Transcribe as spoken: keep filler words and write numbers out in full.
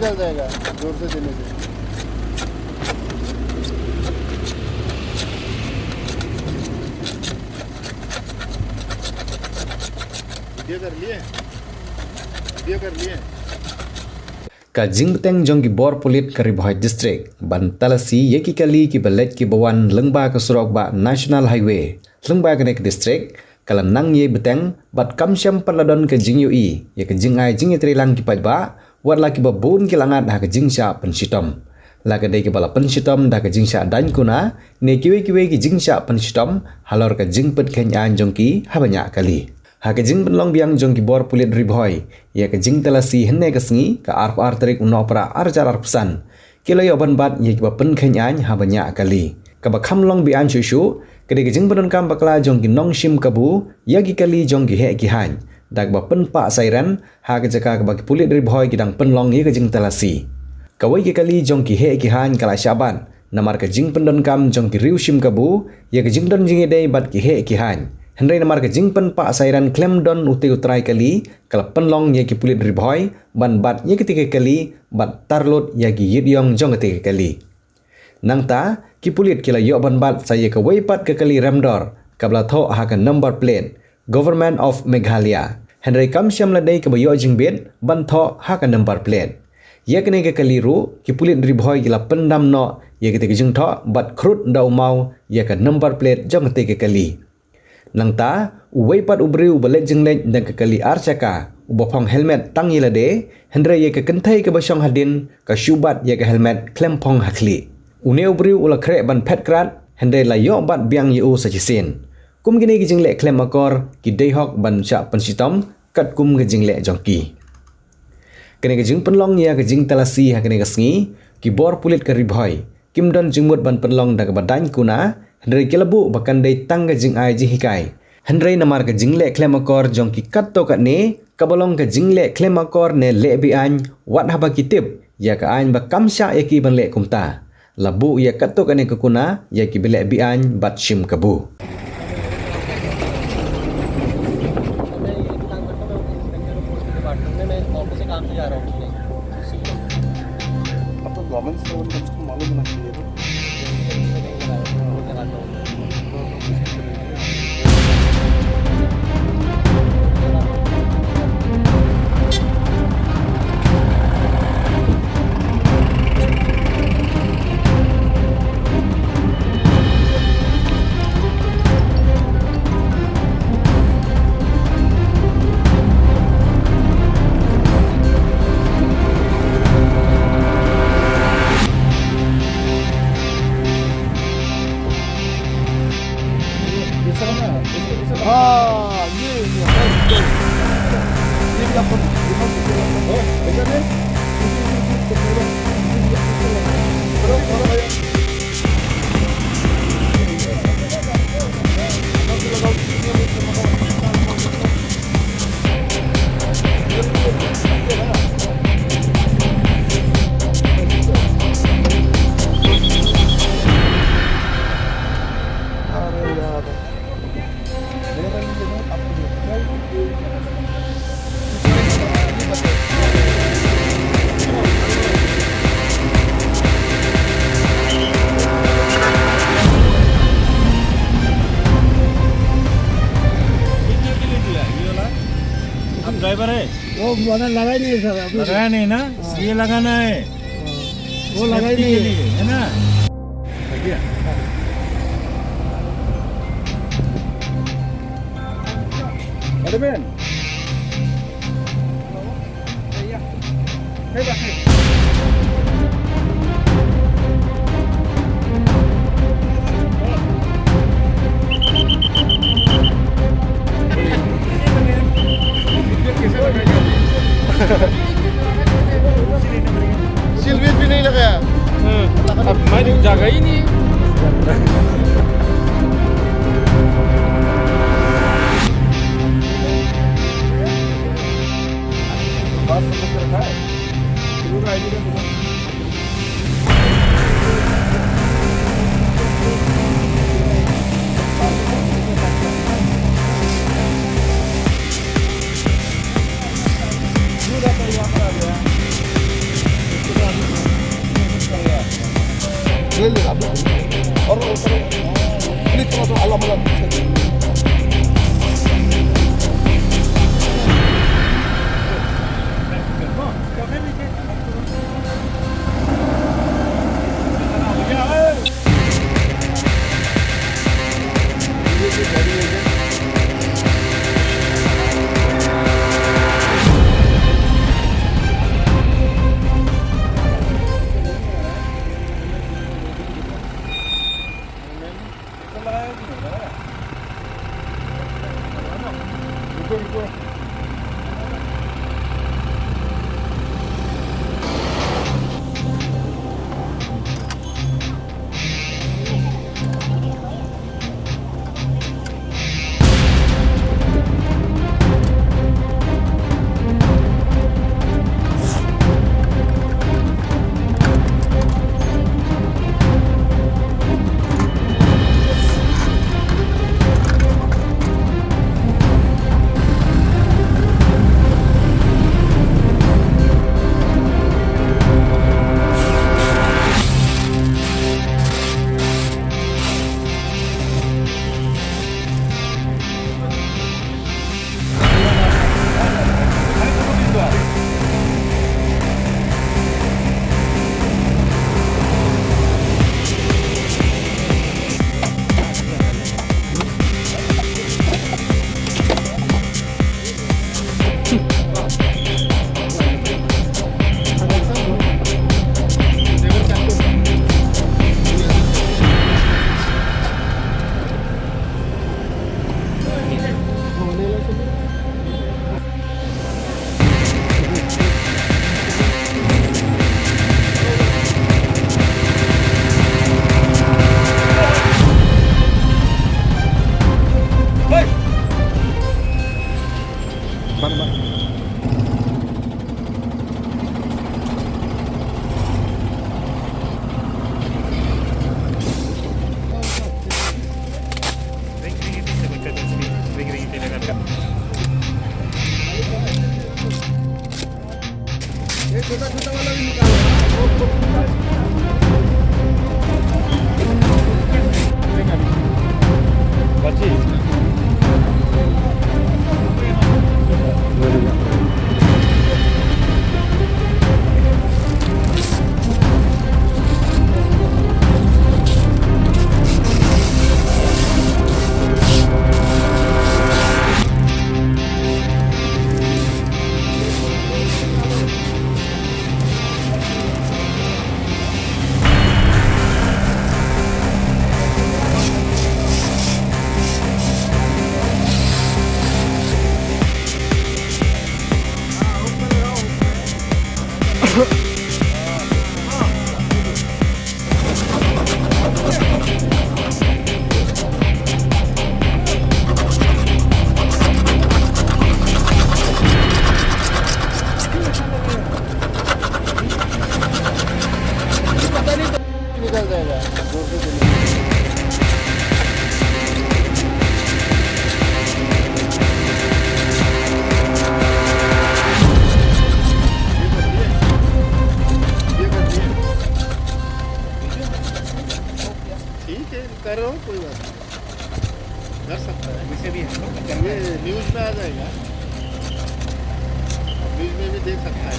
चल जाएगा, जोर से देने से। वीडियो कर लिए? वीडियो कर लिए? Ka jingbteng jong ki bor pulit ka Ri Bhoi District ban talasi ïa ki kali kiba leit kiba wan lyngba ka surok ba National Highway lyngba kane ka district ka la nang ïai bteng bad kam shym pat la don ka jingïohi ïa ka jingai jingïatreilang ki paidbah, wat la kiba bun ki la ngat ha ka jingshah pynshitom. La ka dei kiba la pynshitom da ka jingshah daiñ kuna ne kiwei kiwei ki jingshah pynshitom halor ka jingpynkheiñ aiñ jong ki haba ñiah kali. Ha ka jingpynlong biang jong ki bor pulit Ri Bhoi ïa ka jingtalasi hynne ka sngi ka arphew ar tarik u Nohprah arhajar arphew san, ki la ïoh ban bat ïa kiba pynkheiñ aiñ haba ñiah kali. Kaba kham long be-aiñ shuh shuh ka dei ka jingpyndonkam bakla jong ki nongshim kabu ïa ki kali jong ki heh ki haiñ da kaba pynpah siren ha ka jaka kaba ki pulit Ri Bhoi ki dang pynlong ïa ka jingtalasi. Kawei ka kali jong ki heh ki haiñ ka la shah bat namar ka jingpyndonkam jong ki riew shim kabu ïa ka jingdon jingïadei bad ki heh ki haiñ. Hynrei namar ka jingpynpah siren khlem don utei u trai kali ka la pynlong ïa ki pulit Ri Bhoi ban bat ïa katei ka kali bad tarlut ïa ki ïit ïong jong katei ka kali. Nangta ki pulit ki la ïoh ban bat sa ïa kawei pat ka kali remdor kaba la thoh ha ka number plate Government of Meghalaya. Hynrei kam shym la dei kaba ïoh jingbit ban thoh ha ka number plate. Ïa kane ka kali ruh ki pulit Ri Bhoi ki la pyndam noh ïa katei ka jingthoh bad khrud da u maw ïa ka number plate jong katei ka kali. Nangta uwei pat u briew uba leit jingleit da ka kali ar shaka uba phong helmet tang ïa lade, hynrei ïa ka kynthei kaba shong hadien ka shu bat ïa ka helmet khlem phong ha khlieh. Une u briew u la khreh ban phet krad hynrei la ïoh bat biang ïa u sa shisien. Kum kine ki jingleh khlem akor ki dei hok ban shah pynshitom katkum ka jingleh jong ki. Kane ka jingpynlong ïa ka jingtalasi ha kane ka sngi ki bor pulit ka Ri Bhoi kim don jingmut ban pynlong da kaba daiñ kuna, hynrei ki la buh ba kan dei tang ka jingai jinghikai. Hynrei namar ka jingleh khlem akor jong ki katto katne kaba long ka jingleh khlem akor ne leh be-aiñ wat haba ki tip ïa ka aiñ ba kam shah ïa ki ban leh kumta. La buh ïa katto katne ka kuna ïa kiba leh be-aiñ bad shim kabu. अब तो गवर्नमेंट से उनको मालूम होना चाहिए ना। हाँ, ये, ये, ये, ये भी आपको दिखा सकते हैं। ऐसा नहीं? आप ड्राइवर है? वो वाला लगा ही नहीं है सर, अभी। लगाया नहीं ना? हाँ। ये लगाना है। हाँ। वो लगा ही नहीं है। सेफ्टी के लिए, है ना? अरे बहन। सीट बेल्ट भी नहीं लगाया। अब मैं जगह ही नहीं। ये छोटा छोटा वाला भी निकालो। ठीक है, कर रहा हूँ, कोई बात नहीं। कर सकता है। वैसे भी हम लोग ये न्यूज़ में आ जाएगा, न्यूज़ में भी देख सकता है।